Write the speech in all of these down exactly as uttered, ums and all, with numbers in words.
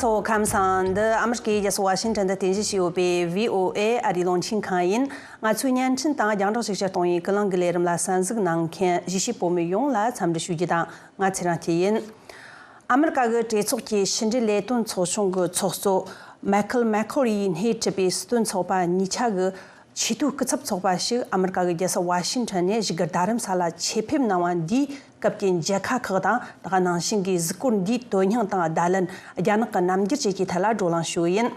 ཚོ་ཁམས་སང་འདི་ཨ་མི་རི་ཀའི་རྒྱལ་ས་ཝ་ཤིང་ཊོན་དུ་རྟེན་གཞི་བྱས་ཡོད་པའི་བྷི་ཨོ་ཨེ་ཨ་རིའི་རླུང་འཕྲིན་ཁང་ཡིན། ང་ཚོའི་བརྙན་འཕྲིན་དང་རྒྱང་བསྒྲགས་ཤུགས་ཆེར་གཏོང་བའི་ཀུན་གླེང་གི་ལས་རིམ་ལ་གསན་གཟིགས་གནང་མཁན་གཞིས་བྱེས་བོད་མི་ཡོངས་ལ་འཚམས་འདྲི་ཞུ་རྒྱུ་དང་། ང་ཚེ་རིང་སྐྱིད་ཡིན། ཨ་མི་རི་ཀ་གི་གྲོས་ཚོགས་ཀྱི་ཕྱི་འབྲེལ་ལས་དོན་ཚོགས་ཆུང་གི་ཚོགས་གཙོ་མའི་ཁལ་མེ་ཁོར་ཡིས་སྣེ་ཁྲིད་པའི་སྲིད་དོན་ཚོགས་པ་གཉིས་ཆ་གི་ཆེས་མཐོའི་སྐུ་ཚབ་ཚོགས་པ་ཞིག་ཨ་མི་རི་ཀ་གི་རྒྱལ་ས་ཝ་ཤིང་ཊོན་ནས་བཞུགས་སྒར་རྡ་རམ་ས་ལ་ཆེད་ཕེབས་གནང་བ་འདིའི་སྐབས་ཀྱི་མཇལ་ཁ་ཁག་དང་། ད་ག་ནང་བཞིན་གྱི་གཟིགས་སྐོར་འདིའི་དོན་སྙིང་དང་བརྡ་ལན། རྒྱ་ནག་གི་རྣམ་འགྱུར་བཅས་ཀྱི་ཐད་ལ་བགྲོ་གླེང་ཞུ་གི་ཡིན།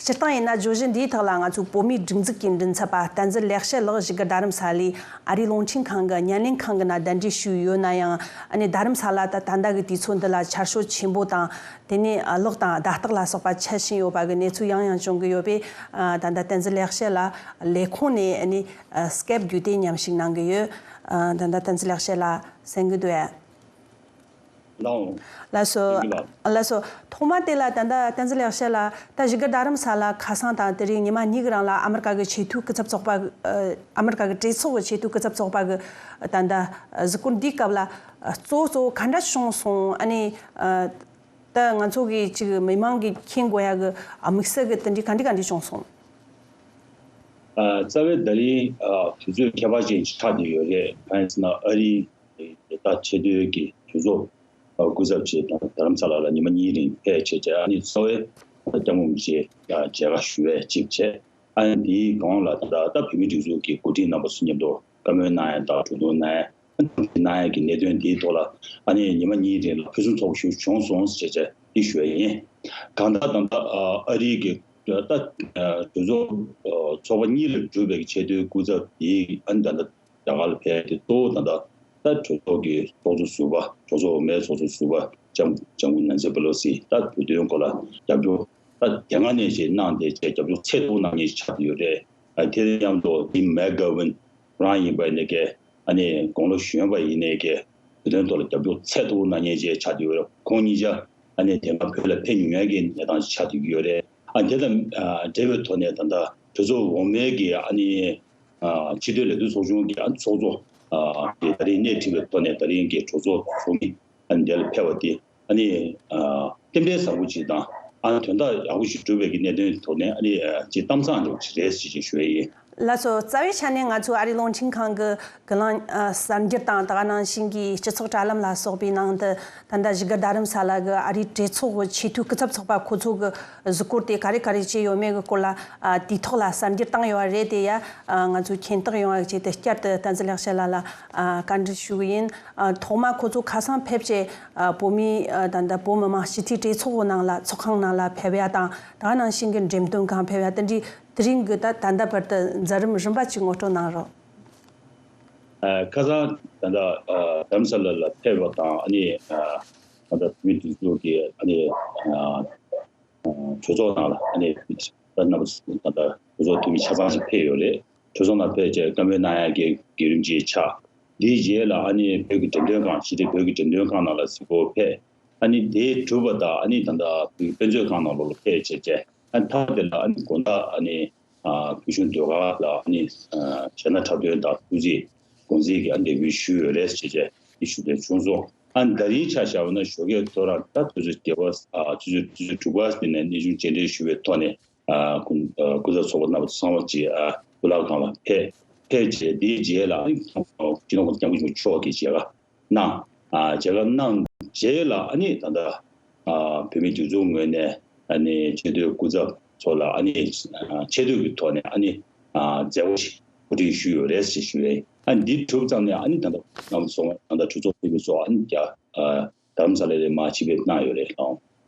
སྤྱིར་བཏང་ཡིན་ན་བརྗོད་གཞི་འདིའི་ཐོག་ལ་ང་ཚོའི་བོད་མིའི་སྒྲིག་འཛུགས་ཀྱི་མགྲིན་ཚབ་པ་བསྟན་འཛིན་ལེགས་བཤད་ལགས་བཞུགས་སྒར་རྡ་རམ་ས་ལའི་ཨ་རིའི་རླུང་འཕྲིན་ཁང་གི་བརྙན་ལེན་ཁང་གི་ནང་གདན་འདྲེན་ཞུས་ཡོད་ན་ཡང་། ཨ་ནི་རྡ་རམ་ས་ལ་ད་ད་ལྟ་གི་དུས་ཚོད་འདི་ལ་ཆར་ཤོད་ཆེན་པོ་དང་། དེ་ནས་གློག་དང་བརྡ་རྟགས་ལ་སོགས་པ་ཆད་བཞིན་ཡོད་པ་གི་གནས་ཚུལ་ཡང་ཡང་བྱུང་གི་ཡོད་པས། ད་ལྟ་བསྟན་འཛིན་ལེགས་བཤད་ལགས་ལས་ཁུངས་ནས་ཨ་ནི་སྐེབ་བརྒྱུད་དེ་མཉམ་ཞུགས་གནང་གི་ཡོད། ད་ལྟ་བསྟན་འཛིན་ལེགས་བཤད་ལགས་གསན་གི་འདུག་ཨ། ལགས་སོ། ལགས་སོ། ཐོག་མ་དེ་ལ་ད་ལྟ་བསྟན་འཛིན་ལེགས་བཤད་ལགས་ད་བཞུགས་སྒར་རྡ་རམ་ས་ལ་ཁ་སང་དང་དེ་རིང་ཉི་མ་གཉིས་ཀྱི་རིང་ལ་ཨ་མི་རི་ཀ་གི་ཆེས་མཐོའི་སྐུ་ཚབ་ཚོགས་པ། ཨ་མི་རི་ཀ་གི་གྲོས་ཚོགས་ཀྱི་ཆེས་མཐོའི་སྐུ་ཚབ་ཚོགས་པ་གི་ད་ལྟ་གཟིགས་སྐོར་འདིའི་སྐབས་ལ་གཙོ་བོ་གཙོ་བོ་ག་འདྲ་བྱུང་སོང་། ཨ་ནི་ད་ང་ཚོ་གི་ཅིག་མི་མང་གི་མཁྱེན་དགོས་ཡ་གི་དམིགས་བསལ་གི་དེ་འདྲའི་ག་འདྲ་ག་འདྲ་བྱུང་སོང་། ཨ། རྩ་བའི་ད་རིང་ཨ་དུས་ཚོད་ཁྱད་པར་ཅན་ཞིག་ཆགས་བསྡད་ཡོད་རེད། གང་ཡིན་ཟེར་ན་ཨ་རིའི་ད་ཆེས་མཐོའི་གི་གྲོས་ཚོགས་ཨ་སྐུ་ཚབ་ཅིག་དང་རྡ་རམ་ས་ལ་ལ་ཉི་མ་གཉིས་རིང་ཕེབས་བྱས་བྱས། ཨ་ནི་གཙོ་བོའི་སྐྱབས་མགོན་རིན་པོ་ཆེ་ཨ་མཇལ་ཁ་ཞུ་བའི་གཅིག་བྱས། ཨ་ནི་དེའི་གོང་ལ་ད་ད་བོད་མིའི་སྒྲིག་འཛུགས་ཀྱི་འགོ་ཁྲིད་རྣམ་པ་ཚོ་མཉམ་དུ་བཀའ་མོལ་གནང་ཡ་དང་གྲོས་བསྡུར་གནང་ཡ། གནང་ཡ་གི་གནད་དོན་འདིའི་ཐོག་ལ་ཨ་ནི་ཉི་མ་གཉིས་རིང་ལ་ཕུན་སུམ་ཚོགས་པ་ཞིག་བྱུང་སོང་ཞེས་བྱས་འདི་ཞུ་ཡ་ཡིན། གང་ལྟར་ད་ལྟ་ཨ་རིའི་གི་ད་གྲོས་ཚོགས་ཚོགས་པ་གཉིས་ལས་གྲུབ་པའི་ཆེས་མཐོའི་སྐུ་ཚབ་འདི་ཨ་ནི་ད་ལྟ་རྒྱ་གར་ལ་ཕེབས་ཏེ། གཙོ་བོ་ད་ལྟ་ད་གྲོས་ཚོགས་ཀྱི་ཚོགས་གཙོ་ཟུར་པ། གྲོས་ཚོགས་འོག་མའི་ཚོགས་གཙོ་ཟུར་པ་ལྕམ་ལྕམ་སྐུ་ནན་སི་པེ་ལོ་སི་ད་བོད་དོན་སྐོར་ལ་རྒྱབ་སྐྱོར་ད་དེ་སྔ་ནས་ཅིག་གནང་སྟེ་བྱས་རྒྱབ་སྐྱོར་ཚད་མཐོ་པོ་གནང་མཁན་ཞིག་ཆགས་ཡོད་རེད། ཨ་དེ་དང་མཉམ་དུ་ཇིམ་མེག་གྷ་ཝིན་རང་ཡིན་པ་ཡིན་ནའི་གི་ཨ་ནི་དགུང་ལོ་གཞོན་པ་ཡིན་ནའི་གི་བོད་དོན་ཐོག་ལ་རྒྱབ་སྐྱོར་ཚད་མཐོ་པོ་གནང་མཁན་ཅིག་ཆགས་བསྡད་ཡོད་རེད། ཁོང་གཉིས་ཆ་ཨ་ནི་དེ་སྔ་བོད་ལ་ཕེབས་མྱོང་མཁན་གྱི་གནས་སྟངས་ཤིག་ཆགས་བསྡད་ཀྱི་ཡོད་རེད། ཨ་དེ་དང་ཨ་འབྲེལ་བའི་ཐོག་ནས་ད་ལྟ་གྲོས་ཚོགས་འོག་མའི་གི་ཨ་ནི་ཨ་སྤྱི་འཐུས་ལས་དོན་ཚོགས་ཆུང་གི་ཨ་ཚོགས་གཙོ་ཨ་གི་ད་རིང་སྣེ་ཁྲིད་པའི་ཐོག་ནས་ད་རིང་གི་གྲོས་ཚོགས་ཚོགས་མི་ཨ་ནི་འདི་ལ་ཕེབས་པ་དེ་ཨ་ནི་ཨ་རྟེན་འབྲེལ་བཟང་པོ་ཅིག་དང་། ཨ་ནི་དོན་དག་ཡག་པོ་ཞིག་གྲུབ་པའི་གི་གནད་དོན་ཐོག་ནས་ཨ་ནི་ཨ་ཅིག་གཏམ་བཟང་འདྲ་བོ་ཅིག་རེད་ཟེར་ཅིག་ཞུ་ཡ་ཡིན། ལགས་སོ། རྩ་བའི་ཆ་ནས་ང་ཚོ་ཨ་རིའི་རླུང་འཕྲིན་ཁང་གི་གི་ལང་ཨ་གསར་འགྱུར་དང་ད་ག་ནང་བཞིན་གྱི་སྤྱི་ཚོགས་དྲ་ལམ་ལ་སོགས་པའི་ནང་དུ་ད་ལྟ་བཞུགས་སྒར་རྡ་རམ་ས་ལ་གི་ཨ་རིའི་གྲོས་ཚོགས་ཀྱི་ཆེས་མཐོའི་སྐུ་ཚབ་ཚོགས་པ་ཁོ་ཚོ་གི་གཟིགས་སྐོར་དེ་ག་རེ་ག་རེ་བྱས་ཡོད་མེད་ཀྱི་སྐོར་ལ་ཨ་དེའི་ཐོག་ལ་གསར་འགྱུར་བཏང་ཡོད་པ་རེད་དེ། ཡ་ཨ་ང་ཚོས་མཁྱེན་རྟོགས་ཡོང་བ་ཆེད་དུ་བསྐྱར་དུ་བསྟན་འཛིན་ལེགས་བཤད་ལགས་ལ་ཨ་བཀའ་འདྲི་ཞུ་གི་ཡིན། ཨ་ཐོག་མ་ཁོ་ཚོ་ཁ་སང་ཕེབས་བྱས་ཨ་བོད་མིའི་ཨ་ད་ལྟ་བོད་མི་མང་སྤྱི་འཐུས་གྲོས་ཚོགས་ནང་ལ་ཚོགས་ཁང་ནང་ལ་ཕེབས་ཡ་དང་། ད་ག་ནང་བཞིན་གྱི་འགྲེམས་སྟོན་ཁང་ཕེབས་ཡ་དེ་འདྲའི་དེ་རིང་གི་ད་ད་ལྟ་བར་དུ་མཛད་རིམ་རིམ་པ་ཅིག་ངོ་སྤྲོད་གནང་རོགས། ཨ་ཁ་སང་ད་ལྟ་ཨ་རྡ་རམ་ས་ལ་ལ་ཕེབས་པ་དང་། ཨ་ནི་ཨ་ད་ལྟ་བོད་མིའི་སྒྲིག་འཛུགས་ཀྱི་ཨ་ནི་ཨ་གྲོས་ཚོགས་ནང་ལ་ཨ་ནི་ད་རྣམ་པ་ད་ལྟ་གྲོས་ཚོགས་འཐུས་མི་ཆ་ཚང་ཞིག་ཕེབས་ཡོད་རེད། གྲོས་ཚོགས་ནང་ཕེབས་བྱས་བཀའ་མོལ་གནང་ཡ་གི་བརྒྱུད་རིམ་ཅིག་ཆགས། དེའི་རྗེས་ལ་ཨ་ནི་བོད་ཀྱི་འགྲེམས་སྟོན་ཁང་། ཕྱི་དྲིལ་བོད་ཀྱི་འགྲེམས་སྟོན་ཁང་ནང་ལ་གཟིགས་སྐོར་ཕེབས། ཨ་ནི་དེ་གྲུབ་པ་དང་། ཨ་ནི་ད་ལྟ་བོད་ཀྱི་དཔེ་མཛོད་ཁང་ནང་ལོགས་ལ་ཕེབས་བྱས་བྱས། ཨ་ནི་མཐའ་དེ་ལ་ཨ་ནི་དགོང་དག་ཨ་ནི་ཨ་བོད་གཞུང་ཟློས་གར་ལ་ཨ་ནི་ཨ་གཞས་སྣ་འཁྲབ་སྟོན་དང་ཐུགས་རྗེ་དགོངས་གསལ་གྱི་ཨ་ནི་ལས་འགུལ་ཞུས་ཡོད་རེད་ཟེར་བྱས་འདི་ཞུ་འདོད་བྱུང་སོང་། ཨ་ནི་ད་རིང་ཆ་བཞག་པ་ན་ཞོགས་ཀས་ཐོ་རངས་ད་དུས་ཚོད་བརྒྱད་པ། ཨ་དུས་ཚོད་དུས་ཚོད་དྲུག་པ་དེ་ནས་གནས་ཆུང་རྗེས་དྲན་ཞུ་བའི་ཐོག་ནས། ཨ་སྐུ་ཨ་སྐུ་ཚབ་ཚོགས་པ་རྣམ་པ་ཚང་མ་ཅིག་ཨ་གཙུག་ལག་ཁང་ལ་ཕེབས། ཕེབས་རྗེས་དེའི་རྗེས་ལ་ཨ་ནི་སྤྱི་ནོར་༸གོང་ས་༸སྐྱབས་མགོན་ཆེན་པོ་མཆོག་གིས་མཇལ་ཁ་གནང་། ཨ་མཇལ་ཁ་གནང་རྗེས་ལ་ཨ་ནི་ད་ལྟ་ཨ་བོད་མིའི་སྒྲིག་འཛུགས་ངོས་ནས་ཨ་ནི་ཆེས་མཐོའི་སྐུ་ཚབ་ཚོ་ལ་ཨ་ནི་ཨ་ཆེ་བསྟོད་ཀྱི་ཐོག་ནས་ཨ་ནི་ཨ་མཛད་སྒོ་ཞིག་གོ་སྒྲིག་ཞུས་ཡོད་རེད་ཅེས་ཞུ་ཡས། ཨ་ནི་འདི་གྲུབ་ཙམ་ནས་ཨ་ནི་ད་ལྟ་རྣམ་པ་ཚོ་ད་ལྟ་གྲོས་ཚོགས་འཐུས་མི་ཚོ་ཨ་ནི་རྒྱ་ཨ་རྡ་རམ་ས་ལ་ལ་མར་ཆེད་ཕེབས་གནང་ཡོད་རེད་ལགས།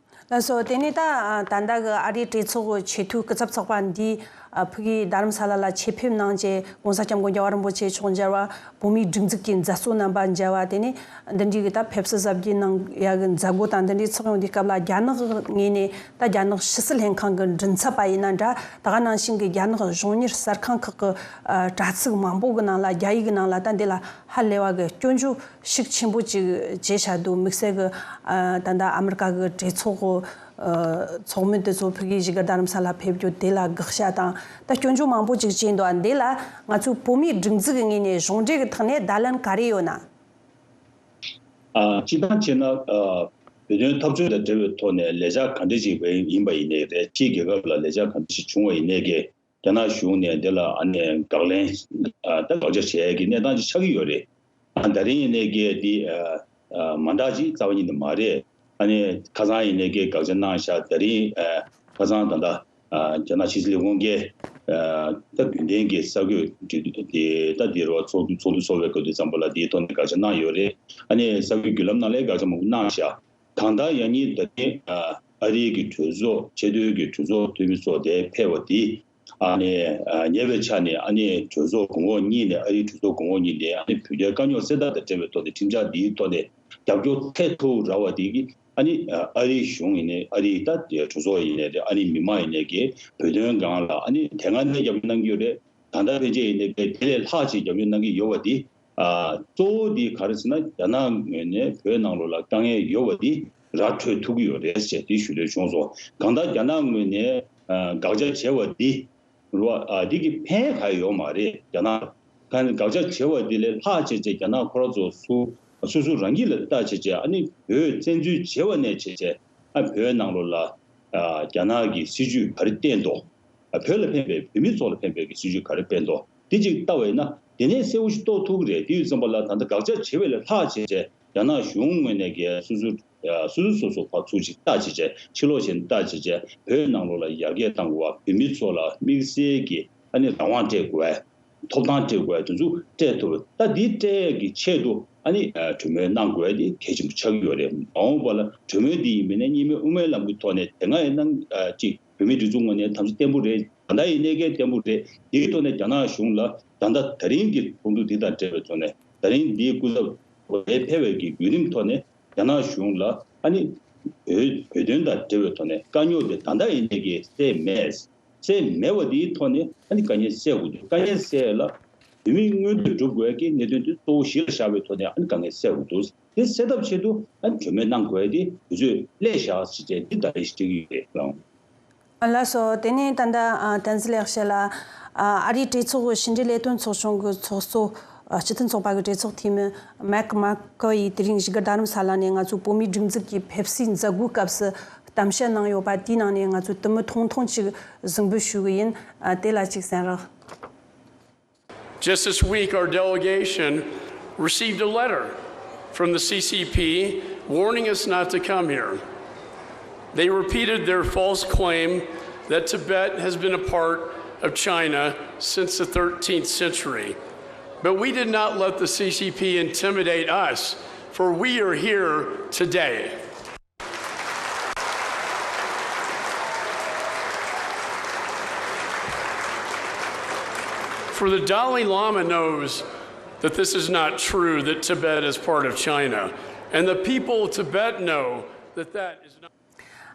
ལགས་སོ། དེ་ནས་ད་ད་ལྟ་གི་ཨ་རིའི་གྲོས་ཚོགས་ཀྱི་ཆེས་མཐོའི་སྐུ་ཚབ་ཚོགས་པ་འདིས་ཨ་ཕ་གིའི་རྡ་རམ་ས་ལ་ལ་ཆེད་ཕེབས་གནང་རྗེས་༸གོང་ས་༸སྐྱབས་མགོན་རྒྱལ་བ་རིན་པོ་ཆེ་མཆོག་མཇལ་བ། བོད་མིའི་སྒྲིག་འཛུགས་ཀྱི་མཛད་གཙོ་རྣམ་པ་མཇལ་བ། དེ་ནས་འདི་འདྲའི་གི་ད་ཕེབས་བསུ་གཟབ་རྒྱས་གནང་ཡ་གི་མཛད་སྒོ་དང་འདི་འདྲའི་ཚོགས་ཡོང་དུས་སྐབས་ལ། རྒྱ་ནག་གི་ངོས་ནས་ད་རྒྱ་ནག་ཕྱི་སྲིད་ལྷན་ཁང་གི་མགྲིན་ཚབ་པ་ཡིན་ན་འདྲ། ད་ག་ནང་བཞིན་གྱི་རྒྱ་ནག་གཞུང་གཉེར་གསར་ཁང་ཁག་གི་ཨ་དྲ་ཚིགས་མང་པོ་གི་ནང་ལ། རྒྱ་ཡིག་གི་ནང་ལ་ད་འདི་ལ་ཧ་ལས་པ་གི་སྐྱོན་བརྗོད་ཤུགས་ཆེན་པོ་ཅིག་བྱས་བཞག་འདུག་དམིགས་བསལ་གྱི་ཨ་ད་ལྟ་ཨ་མི་རི་ཀ་གི་གྲོས་ཚོགས་ཨ་ཚོགས་མི་དེ་ཚོ་ཕ་གིའི་བཞུགས་སྒར་རྡ་རམ་ས་ལ་ཕེབས་རྒྱུ་དེ་ལ་དགག་བྱ་དང་ད་སྐྱོན་བརྗོད་མང་པོ་ཅིག་བྱས་འདུག་ཨ་འདི་ལ་ང་ཚོའི་བོད་མིའི་སྒྲིག་འཛུགས་ཀྱི་ངོས་ནས་གཞུང་འབྲེལ་གྱི་ཐོག་ནས་བརྡ་ལན་ག་རེ་ཡོད་ན། ཨ་སྤྱིར་བཏང་བྱས་ན་ཨ་ བོད་དོན་འཐབ་རྩོད་དང་འབྲེལ་བའི་ཐོག་ནས་ལས་འཆར་ག་འདྲ་ཞིག་ཡིན་པ་ཡིན་ནའི་རེད། ཕྱིའི་རྒྱལ་ཁབ་ལ་ལས་འཆར་ག་འདྲ་ཞིག་བྱུང་བ་ཡིན་ནའི་གི་རྒྱ་ནག་གཞུང་ནས་འདི་ལ་ཨ་ནི་དགག་ལན་ཨ་ད་དགག་བྱ་བྱེད་ཡས་ཀྱི་གནས་སྟངས་ཅིག་ཆགས་ཀྱི་ཡོད་རེད། ཨ་ད་རིང་ཡིན་ནའི་གི་འདི་ཨ་ཨ་མ་འདྲ་ཅིག་རྩ་བ་ཉིད་ནས་མ་རེད། ཨ་ནི་ཁ་སང་ཡིན་ནའི་གི་དགག་བྱ་གནང་ཤག་ད་རིང་ཨ་ཁ་སང་ད་ལྟ་ཨ་རྒྱ་ནག་ཕྱི་སྲིད་ལས་ཁུངས་ཀྱིས་ཨ་ད་རྒྱུན་ལྡན་གྱི་གསར་འགོད་འབྲེལ་མཐུད་དེ་ད་འདི་རུ་ཚོགས་འདུ་ཚོགས་འདུ་ཚོགས་པའི་སྐབས་དུས་ཙམ་པ་ལ་འདིའི་ཐོག་ནས་དགག་བྱ་གནང་ཡོད་རེད། ཨ་ནི་གསར་འགོད་བརྒྱུད་ལམ་ནང་ལ་དགག་བྱ་མང་པོ་གནང་ཤག་ད་ལྟ་ཡང་སྙིང་ད་ཐེངས་ཨ་རིའི་གི་གྲོས་ཚོགས་ཆེས་མཐོའི་གི་གྲོས་ཚོགས་འཐུས་མི་ཚོ་དེ་ཕེབས་པ་དེ་ཨ་ནི་ཨ་ཉེ་བའི་ཆ་ནས་ཨ་ནི་གྲོས་ཚོགས་གོང་འོག་གཉིས་ནས་ཨ་རིའི་གྲོས་ཚོགས་གོང་འོག་གཉིས་ནས་ཨ་ནི་བོད་རྒྱའི་དཀའ་རྙོག་སེལ་ཐབས་དང་འབྲེལ་བའི་ཐོག་ནས་ཁྲིམས་འཆར་འདིའི་ཐོག་ནས་རྒྱབ་སྐྱོར་ཐེབས་ཐུབ་ར་བ་དེ་གི་ཨ་ནི་ཨ་རིའི་གཞུང་ཡིན་ནའི་ཨ་རིའི་ད་གྲོས་ཚོགས་ཡིན་ནའི་རེད། ཨ་ནི་མི་མང་ཡིན་ནའི་གི་བོད་དོན་སྒང་ལ་ཨ་ནི་དེ་སྔ་ནས་རྒྱབ་སྐྱོར་གནང་གི་ཡོད་རེད། ད་ལྟ་ཕན་ཆད་ཡིན་ནའི་གི་དེ་ལས་ལྷག་ཅིག་རྒྱབ་སྐྱོར་གནང་གི་ཡོད་པ་དེ། ཨ་གཙོ་བོ་དེ་ག་རེ་ཟེར་ན་རྒྱ་ནག་ངོས་ནས་བོད་ནང་ལོགས་ལ་དཀའ་ངལ་ཡོད་པ་དེ་ར་འཕྲོད་ཐུབ་ཀྱི་ཡོད་རེད་ཅེས་དེ་ཞུ་འདོད་བྱུང་སོང་། གང་ལྟར་རྒྱ་ནག་ངོས་ནས་ཨ་དགག་བྱ་བྱས་པ་འདི་རུ་ཨ་འདི་གི་ཕན་ག་ཡོད་མ་རེད། རྒྱ་ནག་ག་དགག་བྱ་བྱས་པ་འདི་ལས་ལྷག་བྱས་བྱས་རྒྱ་ནག་ཁོ་རང་ཚོ་སུ་སུ་སུ་རང་གིས་ལ་ལྟ་བྱས་བྱས་ཨ་ནི་བོད་བཙན་འཛུལ་བྱས་པ་ནས་བྱས་བྱས་ཨ་བོད་ནང་ལོགས་ལ་ཨ་རྒྱ་ནག་གི་སྲིད་ཇུས་ག་རེ་བསྟན་འདུག་ཨ་བོད་ལ་ཕན་པའི་བོད་མི་ཚོ་ལ་ཕན་པའི་གི་སྲིད་ཇུས་ག་རེ་སྤེལ་འདུག་དེ་ཅིག་ལྟ་བས་ན་དེ་ནས་གསལ་བོ་ཞིག་རྟོགས་ཐུབ་ཀྱི་རེད། དེ་ཡོད་ཙམ་པ་ལ་ད་ལྟ་དགག་བྱ་བྱེད་པ་ལས་ལྷག་བྱས་བྱས་རྒྱ་ནག་གཞུང་ངོས་ནས་གི་སོ་སོ་ཨ་སོ་སོ་སོ་སོ་ཕར་ཚུར་ཅིག་ལྟ་བྱས་བྱས་ཕྱི་ལོགས་ཞིག་ལྟ་བྱས་བྱས་བོད་ནང་ལོགས་ལ་ཡར་རྒྱས་གཏང་དགོས་པ། བོད་མི་ཚོ་ལ་དམིགས་བསལ་གྱི་ཨ་ནི་རང་དབང་སྤྲད་དགོས་པ། ཐོབ་ཐང་སྤྲད་དགོས་པ་དེ་ཚོ་སྤྲད་ཐུབ། ད་འདི་སྤྲད་ཡས་ཀྱི་ཆེད་དུ་ཨ་ནི་ཨ་གྲོས་མོལ་གནང་དགོས་ཡས་དེ་གལ་ཆེན་པོ་ཆགས་ཀྱི་ཡོད་རེད། མ་འོངས་པ་ལ་གྲོས་མོལ་འདི་ཡིན་མིན་ན་གཉིས་སྨན་དབུ་མའི་ལམ་གྱི་ཐོག་ནས་དེ་སྔ་ཡིན་ན་ཨ་ཅིག་བོད་མིའི་སྒྲིག་འཛུགས་ངོས་ནས་དམ་བཅའ་བརྟན་པོ་རེད། ད་ལྟ་ཡིན་ནའི་གལ་བརྟན་པོ་རེད། དེའི་ཐོག་ནས་རྒྱ་ནག་གཞུང་ལ་ད་ལྟ་ད་རིང་གི་ཚོགས་འདུ་འདི་དང་འབྲེལ་བའི་ཐོག་ནས་ད་རིང་འདིའི་སྐུ་ཚབ་རེ་ཕེབས་པའི་གི་བརྒྱུད་རིམ་ཐོག་ནས་རྒྱ་ནག་གཞུང་ལ་ཨ་ནི་བོད་བོད་དོན་དང་འབྲེལ་བའི་ཐོག་ནས་དཀའ་རྙོག་དེ་ད་ལྟ་ཡིན་ནའི་གལ་སེལ་མེད། སེལ་མེད་པ་དེའི་ཐོག་ནས་ཨ་ནི་དཀའ་ངལ་སེལ་དགོས་འདུག་དཀའ་ངལ་སེལ་ལ་བོད་མིའི་མངོན་འདོད་སྒྲུབ་དགོས་ཀྱི་གནད་དོན་དེ་གཙོ་བོ་གཞི་ལ་བཞག་པའི་ཐོག་ནས་ཨ་ནི་དཀའ་ངལ་སེལ་དགོས་འདུག་དེ་སེལ་ཐབས་ཆེད་དུ་ཨ་ནི་གྲོས་མོལ་གནང་དགོས་ཡ་དེ་དུས་ཚོད་སླེབས་བཞག་ཟེར་བྱས་འདི་ད་རེས་ཞིག་བྲིས་ཀྱི་ཡོད་རེད་ལགས། ལགས་སོ། དེ་ནས་ད་ལྟ་ཨ་བསྟན་འཛིན་ལེགས་བཤད་ལགས། ཨ་ཨ་རིའི་གྲོས་ཚོགས་ཕྱི་འབྲེལ་ལས་དོན་ཚོགས་ཆུང་གི་ཚོགས་གཙོ་ཨ་སྤྱི་མཐུན་ཚོགས་པ་གི་གྲོས་ཚོགས་འཐུས་མི་མེག་མེག་ཁོ་ཡིས་དེ་རིང་བཞུགས་སྒར་རྡ་རམ་ས་ལ་ནས་ང་ཚོའི་བོད་མིའི་སྒྲིག་འཛུགས་ཀྱི་ཕེབས་བསུའི་མཛད་སྒོའི་སྐབས་སུ་གཏམ་བཤད་གནང་ཡོད་པ་དེའི་ནང་ནས་ང་ཚོས་དུམ་བུ་ཐུང་ཐུང་ཅིག་གཟིགས་འབུལ་ཞུ་གི་ཡིན། ཨ་དེ་ལ་ཅིག་གསན་རོགས། Just this week, our delegation received a letter from the C C P warning us not to come here. They repeated their false claim that Tibet has been a part of China since the thirteenth century. But we did not let the C C P intimidate us, for we are here today. For the Dalai Lama knows that this is not true, that Tibet is part of China. And the people of Tibet know that that is not.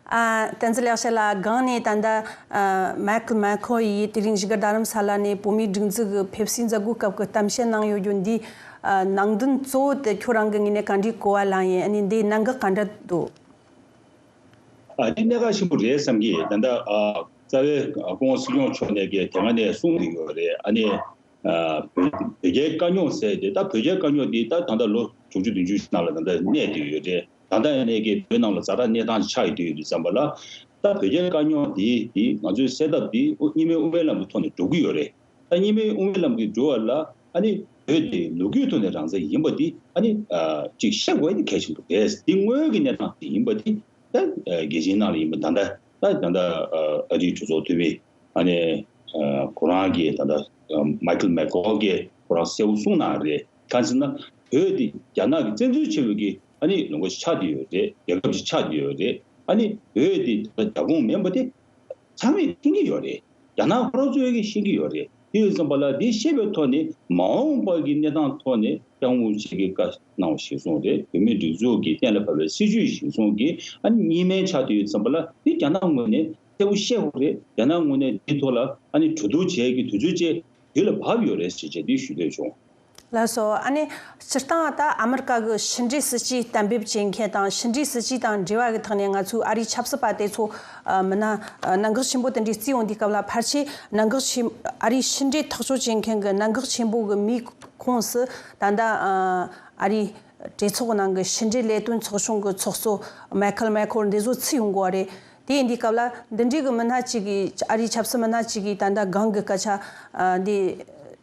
ཨ་བསྟན་འཛིན་ལེགས་བཤད་ལགས། སྒང་ནས་ད་ལྟ་ཨ་མེག་མེག་ཁོ་ཡིས་དེ་རིང་བཞུགས་སྒར་རྡ་རམ་ས་ལ་ནས་བོད་མིའི་སྒྲིག་འཛུགས་ཀྱི་ཕེབས་བསུའི་མཛད་སྒོའི་སྐབས་ཀྱི་གཏམ་བཤད་གནང་ཡོད་རྒྱུ་འདི་ཨ་ནང་དོན་གཙོ་བོ་དེ་ཁྱོད་རང་གི་ངོས་ནས་ག་འདྲའི་གོ་བ་ལེན་ཡིན། ཨ་ནི་འདིའི་གནད་འགག་ག་འདྲ་འདུག་ཨ་འདི་གནད་འགག་ཆེན་པོ་རེད་བསམ་གྱི། ད་ལྟ་ཨ་རྩ་བའི་སྐུ་ངོ་སྲིད་སྐྱོང་མཆོག་ནས་ཀྱི་དེ་སྔ་ནས་གསུངས་ཡོད་རེད། ཨ་ནི་ཨ་བོད་བོད་རྒྱའི་དཀའ་རྙོག་ཟེར་ཏེ། ད་བོད་རྒྱའི་དཀའ་རྙོག་འདི་ད་ད་ལྟ་ལོ་དྲུག་ཅུ་བདུན་ཅུ་ནང་ལ་ད་ལྟ་གནས་བསྡད་ཡོད་རེད། ད་ལྟ་ཡིན་ནའི་ཀྱི་བོད་ནང་ལ་ཛ་དྲག་གནས་སྟངས་ཆགས་ཡོད་དུས་ཡོད་དུས་ཙམ་པ་ལ། ད་བོད་རྒྱའི་དཀའ་རྙོག་འདི་འདི་ང་ཚོས་སེལ་ཐབས་འདི་གཉིས་སྨན་དབུ་མའི་ལམ་གྱི་ཐོག་ནས་འགྲོ་གི་ཡོད་རེད། ད་གཉིས་སྨན་དབུ་མའི་ལམ་གྱི་འགྲོ་བ་ལ་ཨ་ནི་བོད་དེ་ལོ་རྒྱུས་ཐོག་ནས་རང་བཙན་ཡིན་པ་འདི་ཨ་ནི་ཨ་ཅིག་ཤེས་དགོས་ནི་གལ་ཆེན་པོ་རེད། འདི་སྔོན་གྱི་གནས་སྟངས་དེ་ཡིན་པ་འདི་ད་ཨ་རྒྱལ་སྤྱིའི་ནང་ལ་ཡིན་པ་ད་ལྟ་ད་ད་ལྟ་ཨ་ཨ་རིའི་གྲོས་ཚོགས་འཐུས་མི་ཨ་ནི་ཨ་ཁོ་རང་གིས་ད་ལྟ་ཨ་མའི་ཁལ་མེག་ཁོ་གིས་ཁོ་རང་གསལ་པོ་གསུངས་གནང་རེད། གང་ཟེར་ན་བོད་འདི་རྒྱ་ནག་གིས་བཙན་འཛུལ་བྱས་པའི་གི་ཨ་ནི་ལུང་པ་ཞིག་ཆགས་བསྡད་ཡོད་རེད། རྒྱལ་ཁབ་ཅིག་ཆགས་བསྡད་ཡོད་རེད། ཨ་ནི་བོད་འདི་ད་ལྟ་རྒྱ་ཁོངས་མིན་པ་དེ་ཚང་མས་མཁྱེན་གྱི་ཡོད་རེད། རྒྱ་ནག་ཁོ་རང་ཚོས་ཀྱི་ཤེས་ཀྱི་ཡོད་རེད། དེ་ཡོད་ཙམ་པ་ལ་འདི་ཤེས་པའི་ཐོག་ནས་མ་འོངས་པ་གི་གནས་སྟངས་ཐོག་ནས་སྐྱབས་མགོན་རིན་པོ་ཆེ་གིས་བཀའ་གནང་བ་གཞིར་བཟུང་རེད། བོད་མིའི་སྒྲིག་འཛུགས་ཀྱི་གཏན་ལ་ཕབ་པའི་སྲིད་བྱུས་གཞིར་བཟུང་གི་ཨ་ནི་གཉིས་སྨན་ཆགས་བསྡད་ཡོད་ཙམ་པ་ལ་འདི་རྒྱ་ནག་ངོས་ནས་གསལ་པོ་བཤད་དགོས་རེད། རྒྱ་ནག་ངོས་ནས་འདི་ཐོག་ལ་ཨ་ནི་གྲོས་བསྡུར་བྱེད་ཀྱི་དུས་ཚོད་བཅས་དུས་ལ་བབ་ཡོད་རེད་ཞེས་བྱས་འདི་ཞུ་འདོད་བྱུང་། ལགས་སོ། ཨ་ནི་སྤྱིར་བཏང་ད་ཨ་མི་རི་ཀ་གི་ཕྱི་འབྲེལ་སྲིད་ཇུས་གཏན་འབེབས་བྱེད་མཁན་དང་ཕྱི་འབྲེལ་སྲིད་ཇུས་དང་འབྲེལ་བ་གི་ཐོག་ནས་ང་ཚོའི་ཨ་རིའི་ཆབ་སྲིད་པ་དེ་ཚོ་ཨ་མི་སྣ་ཨ་གནད་འགག་ཆེན་པོ་དེ་འདྲའི་བརྩིས་ཡོང་དུས་སྐབས་ལ་ཕལ་ཆེར་གནད་འགག་ཆེན་ཨ་རིའི་ཕྱི་འབྲེལ་ཐག་གཅོད་བྱེད་མཁན་གི་གནད་འགག་ཆེན་པོ་གི་མིའི་ཁོངས་སུ་ད་ལྟ་ཨ་ཨ་རིའི་ གྲོས་ཚོགས་ནང་གི་ཕྱི་འབྲེལ་ལས་དོན་ཚོགས་ཆུང་གི་ཚོགས་གཙོ་མའི་ཁལ་མེག་ཁོལ་འདི་ཚོ་ཚུད་ཡོང་གི་ཡོད་རེད། དེ་ཡིན་དུས་སྐབས་ལ་འདི་འདྲའི་གི་མི་སྣ་གཅིག་གིས་ཨ་རིའི་ཆབ་སྲིད་མི་སྣ་གཅིག་གིས་ད་ལྟ་སྒང་གི་སྐད་ཆ་ཨ་འདི་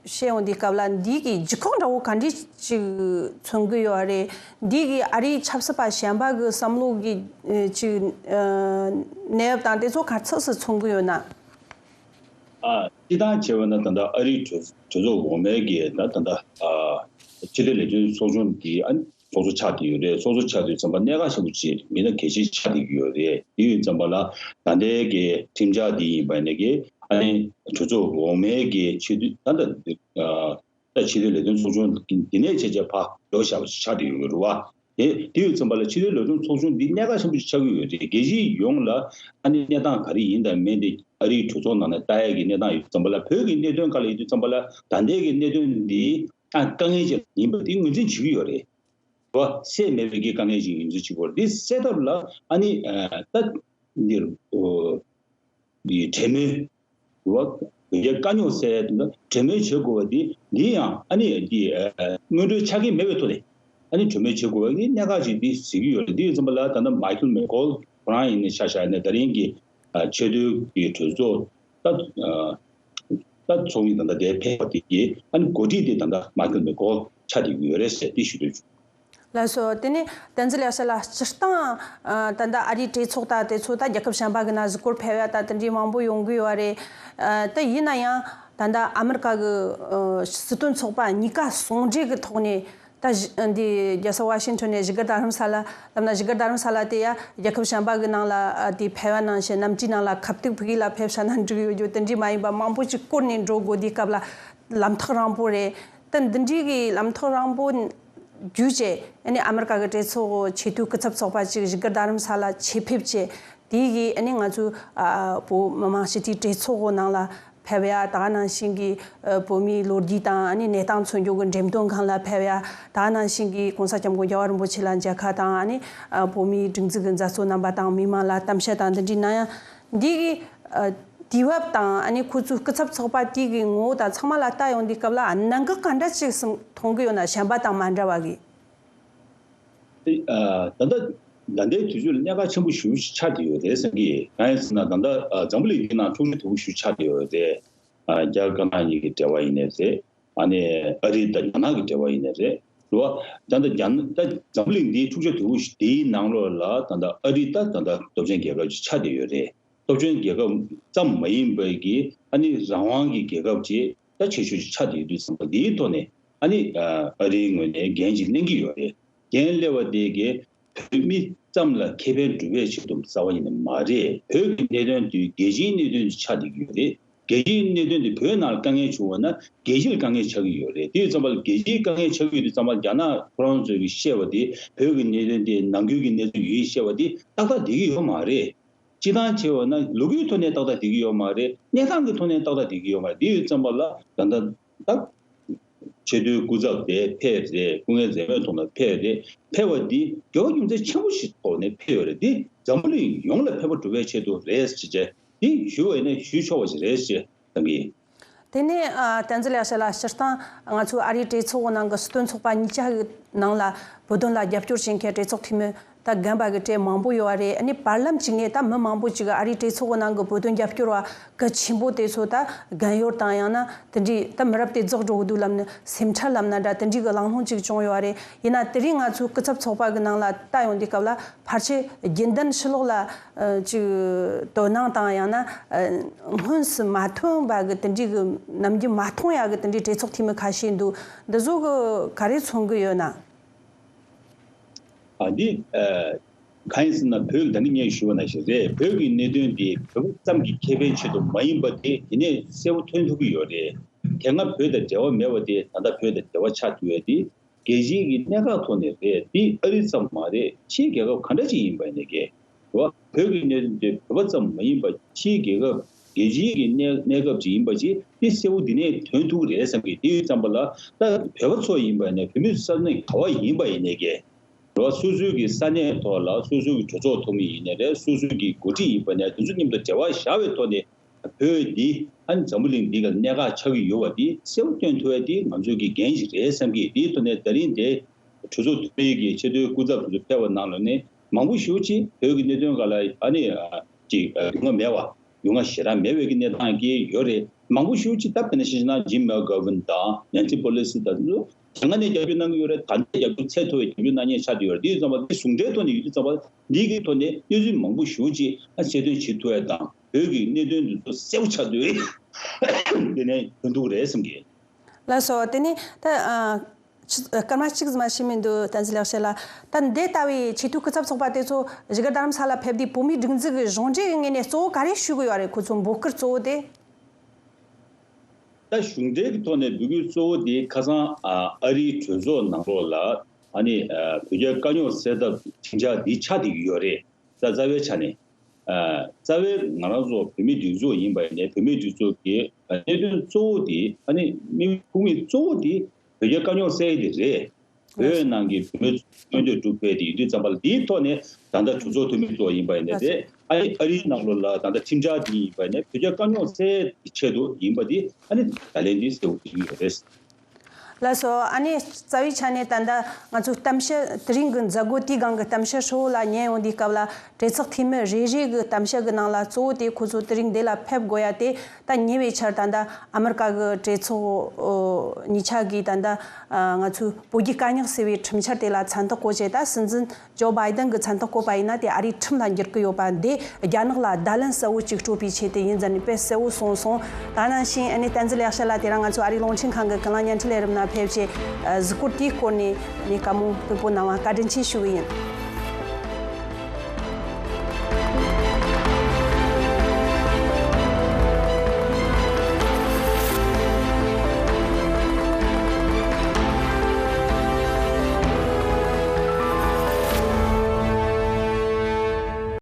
བཤད་ཡོང་དུས་སྐབས་ལ་འདི་གི་ལྗིད་ཁོག་འདྲ་བོ་ག་འདྲས་ཅིག་མཚོན་གི་ཡོད་རེད། འདི་གི་ཨ་རིའི་ཆབ་སྲིད་པ་གཞན་པ་གི་བསམ་བློ་གི་ཨ་ཅིག་ཨ་གནས་བབ་དང་དེ་ཚོ་ག་ཚོད་སུ་མཚོན་གི་ཡོད་ན། ཨ། སྤྱིར་བཏང་བྱས་པ་ན་ད་ལྟ་ཨ་རིའི་གྲོས་གྲོས་ཚོགས་འོག་མའི་གི་ད་ད་ལྟ་ཨ་ཕྱི་དྲིལ་ལས་དོན་ཚོགས་ཆུང་གི་ཨ་ནི་ཚོགས་གཙོ་ཆགས་བསྡད་ཡོད་རེད། ཚོགས་གཙོ་ཆགས་དུས་ཙམ་པ་གནད་འགག་ཆེན་པོ་ཅིག་མི་སྣ་གལ་ཆེ་ཆགས་བསྡད་ཀྱི་ཡོད་རེད། དེ་ཡིན་ཙམ་པ་ལ་ད་ལྟའི་གི་ཁྲིམས་འཆར་འདི་ཡིན་པ་ནས་གི་ཨ་ནི་གྲོས་ཚོགས་འོག་མའི་གི་ཆེས་མཐོའི་ད་ལྟ་ཨ། ད་ཕྱི་དྲིལ་ལས་དོན་ཚོགས་ཆུང་འདི་ནས་བྱས་བྱས་ཕར་ལོག་བཞག་པ་ཞིག་ཆགས་བསྡད་ཡོད་རེད་བ། དེ་དེ་ཡོད་ཙམ་པ་ལ་ཕྱི་དྲིལ་ལས་དོན་ཚོགས་ཆུང་འདི་གནད་འགག་ཆེན་པོ་ཞིག་ཆགས་ཀྱི་ཡོད་རེད། རྒྱལ་སྤྱི་ཡོངས་ལ་ཨ་ནི་གནས་སྟངས་ག་རེ་ཡིན་དང་མིན་དེ་ཨ་རིའི་གྲོས་ཚོགས་ནང་ནས་ལྟ་ཡ་གི་གནས་སྟངས་ཡོད་ཙམ་པ་ལ་བོད་ཀྱི་གནད་དོན་སྒང་ལ་ཡིན་དུས་ཙམ་པ་ལ་ད་ལྟའི་གི་གནད་དོན་འདི་ཨ་དཀའ་ངལ་ཅིག་ཡིན་པ་དེ་ངོས་འཛིན་བྱེད་ཀྱི་ཡོད་རེད། བ་སེལ་མེད་པའི་གི་དཀའ་ངལ་ཅིག་ཡིན་ཚུལ་ཅིག་གོ། འདི་སེལ་ཐབས་ལ་ཨ་ནི་ཨ་ད་འདིར་ཨོ་འདི་གྲོས་མོལ་བ་བོད་རྒྱ་དཀའ་རྙོག་སེལ་ཡ་དེ་འདྲ་གྲོས་མོལ་བྱེད་དགོས་པ་འདི་འདི་ཡང་ཨ་ནི་འདི་ཨ་སྔོན་འགྲོའི་ཆ་རྐྱེན་མེད་པའི་ཐོག་ནས་ཨ་ནི་གྲོས་མོལ་བྱེད་དགོས་པ་འདི་གནད་འགག་ཅིག་འདི་གཟིགས་ཀྱི་ཡོད་རེད། འདི་ཡིན་ཙམ་པ་ལ་ད་ལྟ་མའི་ཁལ་མེག་ཁོལ་ཁོ་རང་ཡིན་ནའི་ཆ་བཞག་ནས་ད་རིང་གི་ཨ་ཆེས་མཐོའི་གི་གྲོས་ཚོགས་ད་ཨ་ད་ཚོགས་མི་ད་ལྟ་དེ་ཕེབས་པ་དེ་གི་ཨ་ནི་འགོ་ཁྲིད་དེ་ད་ལྟ་མའི་ཁལ་མེག་ཁོལ་ཆགས་བསྡད་ཀྱི་ཡོད་རེད་ཟེར་དེ་ཞུ་འདོད་བྱུང་། ལགས་སོ། དེ་ནས་བསྟན་འཛིན་ལེགས་བཤད་ལགས། སྤྱིར་བཏང་ཨ་ད་ལྟ་ཨ་རིའི་གྲོས་ཚོགས་དང་དེ་ཚོ་ད་རྒྱལ་ཁབ་གཞན་པ་གི་ནང་གཟིགས་སྐོར་ཕེབས་ཡ་ད་དེ་འདྲའི་མང་པོ་ཡོང་གི་ཡོད་རེད། ཨ་ད་ཡིན་ན་ཡང་ད་ལྟ་ཨ་མི་རི་ཀ་གི་ཨ་སྲིད་དོན་ཚོགས་པ་གཉིས་ཀ་ཟུང་འབྲེལ་གི་ཐོག་ནས། ད་གཞི་འདི་རྒྱལ་ས་ཝ་ཤིང་ཊོན་ནས་བཞུགས་སྒར་རྡ་རམ་ས་ལ་ལབ་ན། བཞུགས་སྒར་རྡ་རམ་ས་ལ་དེ་ཡ་རྒྱལ་ཁབ་གཞན་པ་གི་ནང་ལ་ཨ་དེ་ཕེབས་པ་ནང་བཞིན་གནམ་གྲུའི་ནང་ལ་ཁ་ཐུག་ཕུག་གི་ལ་ཕེབས་ཤ་ན་འགྲིག་ཡོད་རྒྱུ་དེ་འདྲའི་མ་ཡིན་པ་མང་པོ་ཅིག་བསྐོར་ནས་འགྲོ་དགོས་དུས་སྐབས་ལ་ལམ་ཐག་རིང་པོ་རེད། ད་འདི་འདྲའི་གི་ལམ་ཐག་རིང་པོ་བརྒྱུད་བྱས་ཨ་ནི་ཨ་མི་རི་ཀ་གི་གྲོས་ཚོགས་ཆེས་མཐོའི་སྐུ་ཚབ་ཚོགས་པ་ཅིག་བཞུགས་སྒར་རྡ་རམ་ས་ལ་ཆེད་ཕེབས་བྱས། དེ་གིས་ཨ་ནི་ང་ཚོའི་ཨ་བོད་མི་མང་སྤྱི་འཐུས་གྲོས་ཚོགས་ནང་ལ་ཕེབས་ཡ། ད་ག་ནང་བཞིན་གྱི་ཨ་བོད་མིའི་ལོ་རྒྱུས་དང་ཨ་ནི་གནས་སྟངས་མཚོན་རྒྱུ་གི་འགྲེམས་སྟོན་ཁང་ལ་ཕེབས་ཡ། ད་ག་ནང་བཞིན་གྱི་༸གོང་ས་༸སྐྱབས་མགོན་རྒྱལ་བ་རིན་པོ་ཆེ་ལ་མཇལ་ཁ་དང་ཨ་ནི་ཨ་བོད་མིའི་སྒྲིག་འཛུགས་ཀྱི་མཛད་གཙོ་རྣམ་པ་དང་མི་མང་ལ་གཏམ་བཤད་དང་འདི་འདྲའི་གནང་ཡ། འདི་གི་ཨ་དུས་བབ་དང་ཨ་ནི་ཁོ་ཚོའི་སྐུ་ཚབ་ཚོགས་པ་དེ་གི་ངོ་བོ་དང་ཚང་མ་ལ་ལྟ་ཡོང་དུས་སྐབས་ལ་ཨ་གནད་འགག་ག་འདྲ་ཅིག་སུ་མཐོང་གི་ཡོད་ན། གཞན་པ་དང་མ་འདྲ་བ་གི། ཨ་ད་ལྟ་ད་ལྟའི་དུས་ཚོད་ལ་གནད་འགག་ཆེན་པོ་ཞེ་པོ་ཅིག་ཆགས་བསྡད་ཡོད་རེད་བསམ་གྱི། གང་ཡིན་ཟེར་ན་ད་ལྟ་ཨ་འཛམ་བུ་གླིང་འདིའི་ནང་འཁྲུག་ཆ་དོད་པོ་ཞེ་པོ་ཆགས་བསྡད་ཡོད་རེད། ཨ་རྒྱ་དཀར་ནག་གཉིས་ཀྱི་འབྲེལ་བ་ཡིན་ནའི་རེད། ཨ་ནི་ཨ་རི་དང་རྒྱ་ནག་གི་འབྲེལ་བ་ཡིན་ནའི་རེད། རེད་བ། ད་ལྟ་རྒྱ་ནག་ད་འཛམ་བུ་གླིང་འདིའི་འཁྲུག་ཆ་དོད་པོ་ཞིག་འདིའི་ནང་ལོགས་ལ་ད་ལྟ་ཨ་རི་ད་ད་ལྟ་སྟོབས་ཆེན་རྒྱལ་ཁབ་ཅིག་ཆགས་བསྡད་ཡོད་རེད། སྟོབས་ཆེན་རྒྱལ་ཁབ་ཙམ་མ་ཡིན་པའི་གི་ཨ་ནི་རང་དབང་གི་རྒྱལ་ཁབ་ཅིག་ད་ཆེ་ཤོས་ཅིག་ཆགས་བསྡད་ཡོད་དུས་ཙམ་པ་འདིའི་ཐོག་ནས་ཨ་ནི་ཨ་རིའི་ངོས་ནས་འགན་ཅིག་ལེན་གྱི་ཡོད་རེད། འགན་སླེབས་པ་དེ་གའི་བོད་མི་ཙམ་ལ་ཁེ་ཕན་སྒྲུབ་པའི་ཆེད་དུ་རྩ་བ་ཡིན་ནི་མ་རེད། བོད་ཀྱི་གནད་དོན་དེ་རྒྱལ་སྤྱིའི་གནད་དོན་ཅིག་ཆགས་བསྡད་ཀྱི་ཡོད་རེད། རྒྱལ་སྤྱིའི་གནད་དོན་དེ་བོད་ནང་ལ་དཀའ་ངལ་བྱུང་བ་ན་རྒྱལ་སྤྱིར་དཀའ་ངལ་ཆགས་ཀྱི་ཡོད་རེད། དེ་ཡོད་ཙམ་པ་ལ་རྒྱལ་སྤྱིའི་དཀའ་ངལ་ཆགས་ཀྱི་ཡོད་དུས་ཙམ་པ་རྒྱ་ནག་ཁོ་རང་ཚོས་ཀྱི་བཤད་པ་དེ་བོད་ཀྱི་གནད་དོན་དེ་ནང་ཁུལ་གྱི་གནས་ཚུལ་ཡིན་བཤད་པ་དེ་ཏག་ཏག་བསྡད་ཀྱི་ཡོད་མ་རེད། སྤྱིར་བཏང་བྱས་པ་ན་ལོ་རྒྱུས་ཐོག་ནས་ཏག་ཏག་བསྡད་ཀྱི་ཡོད་མ་རེད། གནས་སྟངས་ཀྱི་ཐོག་ནས་ཏག་ཏག་བསྡད་ཀྱི་ཡོད་མ་རེད། དེ་ཡོད་ཙམ་པ་ལ་ད་ལྟ་ད་ཆེས་མཐོའི་སྐུ་ཚབ་དེ་ཕེབས་རེད། སྐུ་ངལ་འཛེམས་མེད་ཐོག་ནས་ཕེབས་རེད། ཕེབས་པ་འདི་འགྱུར་བ་རྒྱུ་མཚན་ཆེན་པོ་ཞིག་ཐོག་ནས་ཕེབས་ཡོད་རེད། འདི་འཛམ་བུ་གླིང་ཡོངས་ལ་ཕན་པ་སྒྲུབ་པའི་ཆེད་དུ་རེད་ཅེས་བྱས་འདི་ཞུ་བ་ཡིན་ན་ཞུ་ཆོག་པ་ཞིག་རེད་ཅེས་བསམ་གྱི། དེ་ནས་ཨ་བསྟན་འཛིན་ལེགས་བཤད་ལགས། སྤྱིར་བཏང་ང་ཚོའི་ཨ་རིའི་གྲོས་ཚོགས་ནང་གི་སྲིད་དོན་ཚོགས་པ་གཉིས་ཆ་གི་ནང་ལ་བོད་དོན་ལ་རྒྱབ་སྐྱོར་བྱེད་མཁན་གྲོས་ཚོགས་འཐུས་མི་ད་རྒན་པ་གི་གྲས་མང་པོ་ཡོད་པ་རེད། ཨ་ནི་བར་ལམ་གཅིག་ནས་ད་མི་མང་པོ་ཅིག་གིས་ཨ་རིའི་གྲོས་ཚོགས་ནང་གི་བོད་དོན་རྒྱབ་སྐྱོར་བ་གལ་ཆེན་པོ་དེ་ཚོ་ད་རྒན་ཡོལ་དང་ཡང་ན་དེ་འདྲའི་ད་མི་རབས་དེ་རྫོགས་འགྲོ་གི་འདུག་ལབ་ནས་སེམས་ཁྲལ་ལབ་ན་འདྲ་དེ་འདྲའི་གི་གླེང་སློང་ཅིག་བྱུང་ཡོད་པ་རེད། ཡིན་ན་དེ་རིང་ང་ཚོའི་སྐུ་ཚབ་ཚོགས་པ་གི་ནང་ལ་ལྟ་ཡོང་དུས་སྐབས་ལ་ཕལ་ཆེར་རྒྱུན་ལྡན་ཕྱི་ལོགས་ལ་ཨ་ཅིག་དོ་སྣང་དང་ཡང་ན་ཨ་སྔོན་སུ་མ་ཐོན་པ་གི་དེ་འདྲའི་གི་ནམ་རྒྱུན་མ་མཐོང་ཡ་གི་དེ་འདྲའི་གྲོས་ཚོགས་འཐུས་མི་ཁ་ཤས་འདུག་འདི་ཚོ་གི་ག་རེ་མཚོན་གི་ཡོད་ན། ཨ་འདི་ཨ་གང་ཡིན་ཟེར་ན་བོད་ལ་ད་ནི་ངས་ཞུས་པ་ནང་བཞིན་རེད། བོད་ཀྱི་གནད་དོན་འདི་བོད་པ་ཙམ་གྱི་ཁེ་ཕན་ཆེད་དུ་མ་ཡིན་པ་དེ་དེ་ནས་གསལ་པོ་ཐོན་ཐུབ་ཀྱི་ཡོད་རེད། དེ་སྔ་བོད་དང་འབྲེལ་བ་མེད་པ་དེ་ད་ལྟ་བོད་དང་འབྲེལ་བ་ཆགས་ཐུབ་ཡ་དེ་རྒྱལ་སྤྱིའི་གི་གནད་འགག་ཐོག་ནས་རེད། འདི་ཨ་རི་ཙམ་མ་རེད། ཕྱིའི་རྒྱལ་ཁབ་ག་འདྲ་ཅིག་ཡིན་པ་ཡིན་ནའི་གི་རེད་བ། བོད་ཀྱི་གནད་དོན་དེ་བོད་པ་ཙམ་མ་ཡིན་པ་ཕྱིའི་རྒྱལ་ཁབ་རྒྱལ་སྤྱིའི་གི་གནས་གནས་སྐབས་ཅིག་ཡིན་པ་ཅིག་དེ་གསལ་པོ་འདི་ནས་ཐོན་ཐུབ་ཀྱི་རེད་བསམ་གི། དེ་ཡོད་ཙམ་པ་ལ་ད་བོད་པ་ཚོ་ཡིན་པ་ཡིན་ནའི་བོད་མི་ས་གནས་ག་བ་ཡིན་པ་ཡིན་ནའི་གི་རེད་བ། སོ་སོའི་གི་ས་གནས་ཐོག་ལ་སོ་སོའི་གི་གྲོས་ཚོགས་འཐུས་མི་ཡིན་ནའི་རེད། སོ་སོའི་གི་འགོ་ཁྲིད་ཡིན་པ་ཡིན་ནའི་དེ་ཚོ་མཉམ་དུ་འབྲེལ་བ་བཞག་པའི་ཐོག་ནས་བོད་འདི་ཨ་ནི་འཛམ་བུ་གླིང་འདི་ག་གནད་འགག་ཆགས་ཀྱི་ཡོད་པ་འདི་གསལ་པོ་སྟོན་ཐུབ་ཡ་འདི་ང་ཚོའི་གི་འགན་ཞིག་རེད་བསམ་གི། དེའི་ཐོག་ནས་ད་རིང་དེ་ གྲོས་ཚོགས་འཐུས་མི་གི་ཆེས་མཐོའི་སྐུ་ཚབ་དེ་ཚོ་ཕེབས་པ་ནང་ལ་ནི་མང་པོ་ཞེ་པོ་ཅིག་བོད་ཀྱི་གནད་དོན་སྒང་ལ་ཨ་ནི་ཅིག་རྒྱུས་མངའ་མེད་པ། རྒྱུས་མངའ་ཞེ་དྲག་མེད་པའི་གི་གནས་སྟངས་ཀྱི་ཡོད་རེད། མང་པོ་ཞེ་པོ་ཅིག་ད་དཔེར་ན་ཞིག་བྱས་ན་Jim McGovern་དང་Nancy Pelosi་དང་དེ་ཚོ་དེ་སྔ་ནས་རྒྱབ་སྐྱོར་གནང་གི་ཡོད་རེད། ད་ནས་རྒྱབ་སྐྱོར་ཚད་མཐོ་བའི་རྒྱབ་སྐྱོར་གནང་མཁན་ཆགས་བསྡད་ཡོད་རེད། དེ་ཡིན་ཙང་པ་དེ་ཟུང་འབྲེལ་ཐོག་ནས་ཡོད་དུས་ཙང་པ་འདི་གི་ཐོག་ནས་གནས་ཚུལ་མང་པོ་ཞེ་པོ་ཅིག་ཨ་གསལ་སྟོན་བྱེད་ཐུབ་ཡ་དང་བོད་ཀྱི་གནད་དོན་འདི་ཚོ་གསལ་པོ་ཆགས་བསྡད་དེ་ནས་ཐོན་ཐུབ་ཀྱི་རེད་བསམ་གི། ལགས་སོ། དེ་ནས་ད་ཨ་ཆི་སྐར་མ་གཅིག་ཙམ་ཞིག་མི་འདུག་བསྟན་འཛིན་ལེགས་བཤད་ལགས། ད་འདི་ལྟ་བུའི་ཆེས་མཐོའི་སྐུ་ཚབ་ཚོགས་པ་དེ་ཚོ་བཞུགས་སྒར་རྡ་རམ་ས་ལ་ཕེབས་དུས་བོད་མིའི་སྒྲིག་འཛུགས་ཀྱི་གཞུང་འབྲེལ་གྱི་ངོས་ནས་གཙོ་བོ་ག་རེ་ཞུ་གི་ཡོད་རེད། ཁོ་ཚོ་འབོད་སྐུལ་གཙོ་བོ་དེ། ད་གཞུང་འབྲེལ་གྱི་ཐོག་ནས་འབོད་སྐུལ་གཙོ་བོ་དེ་ཁ་སང་ཨ་ཨ་རིའི་གྲོས་ཚོགས་ནང་ལོགས་ལ་ཨ་ནི་ཨ་བོད་རྒྱའི་དཀའ་རྙོག་སེལ་ཐབས་ཁྲིམས་འཆར་འདི་ཆགས་བསྡད་ཀྱི་ཡོད་རེད། ད་རྩ་བའི་ཆ་ནས་ཨ་རྩ་བའི་ང་རང་ཚོ་བོད་མིའི་སྒྲིག་འཛུགས་ཡིན་པ་ཡིན་ནའི་བོད་མིའི་སྒྲིག་འཛུགས་ཀྱི་ཨ་གནད་དོན་གཙོ་བོ་དེ་ཨ་ནི་དམིགས་ཡུལ་དམིགས་ཡུལ་གཙོ་བོ་དེ་བོད་རྒྱའི་དཀའ་རྙོག་སེལ་ཡས་དེ་རེད། བོད་ནང་གི་བོད་མི་མངོན་འདོད་སྒྲུབ་ཕེབས་དེ་ཡིན་དུས་ཙམ་པ་ལ་དེའི་ཐོག་ནས་ད་ལྟ་གྲོས་ཚོགས་འཐུས་མི་ཚོ་ཡིན་པ་ཡིན་ནའི་དེ་ཨ་ནི་ཨ་རིའི་ནང་ལོགས་ལ་ད་ལྟ་ཁྲིམས་འཆར་དེ་ཡིན་པ་ཡིན་ནའི་བོད་རྒྱ་དཀའ་རྙོག་སེལ་གྱི་ཆེད་དུ་ཡིན་པ་དེ་ཨ་ནི་ད་ལན་འདི་གསལ་པོ་བྱེད་ཀྱི་ཡོད་རེད། ལགས་སོ། ཨ་ནི་རྩ་བའི་ཆ་ནས་ད་ལྟ་ང་ཚོའི་གཏམ་བཤད་དེ་རིང་གི་མཛད་སྒོ་དེའི་སྒང་གི་གཏམ་བཤད་ཧྲིལ་བོ་ལ་ཉན་ཡོང་དུས་སྐབས་ལ་གྲོས་ཚོགས་འཐུས་མི་རེ་རེ་གི་གཏམ་བཤད་གི་ནང་ལ་གཙོ་བོ་དེ་ཁོ་ཚོ་དེ་རིང་འདི་ལ་ཕེབས་དགོས་ཡ་དེ། ད་ཉེ་བའི་ཆར་ད་ལྟ་ཨ་མི་རི་ཀ་གི་གྲོས་ཚོགས་ཨོ་གཉིས་ཆ་གིས་ད་ལྟ་ཨ་ང་ཚོའི་བོད་རྒྱའི་དཀའ་རྙོག་སེལ་བའི་ཁྲིམས་འཆར་དེ་ལ་མཚན་རྟགས་བཀོད་བྱས། ད་སྲིད་འཛིན་ཇོ་བྷའི་ཏན་གྱིས་མཚན་རྟགས་བཀོད་པ་ཡིན་ན་དེ་ཨ་རིའི་ཁྲིམས་ལ་འགྱུར་གི་ཡོད་པ་འདི་རྒྱ་ནག་ལ་བརྡ་ལན་གསལ་བོ་ཅིག་སྤྲོད་པའི་ཆེད་དུ་ཡིན་ཟེར་ནས་དཔེ་གསལ་བོ་གསུངས་སོང་། ད་ནང་བཞིན་ཨ་ནི་བསྟན་འཛིན་ལེགས་བཤད་ལགས་དེ་རིང་ང་ཚོ་ཨ་རིའི་རླུང་འཕྲིན་ཁང་གི་ཀུན་གླེང་བརྙན་འཕྲིན་ལས་རིམ་ནང་ཕེབས་བྱས་ཨ་གཟིགས་སྐོར་དེའི་སྐོར་ནས་ནས་བཀའ་མོལ་ཕུལ་པོ་གནང་བ་བཀའ་དྲིན་ཆེ་ཞུ་གི་ཡིན།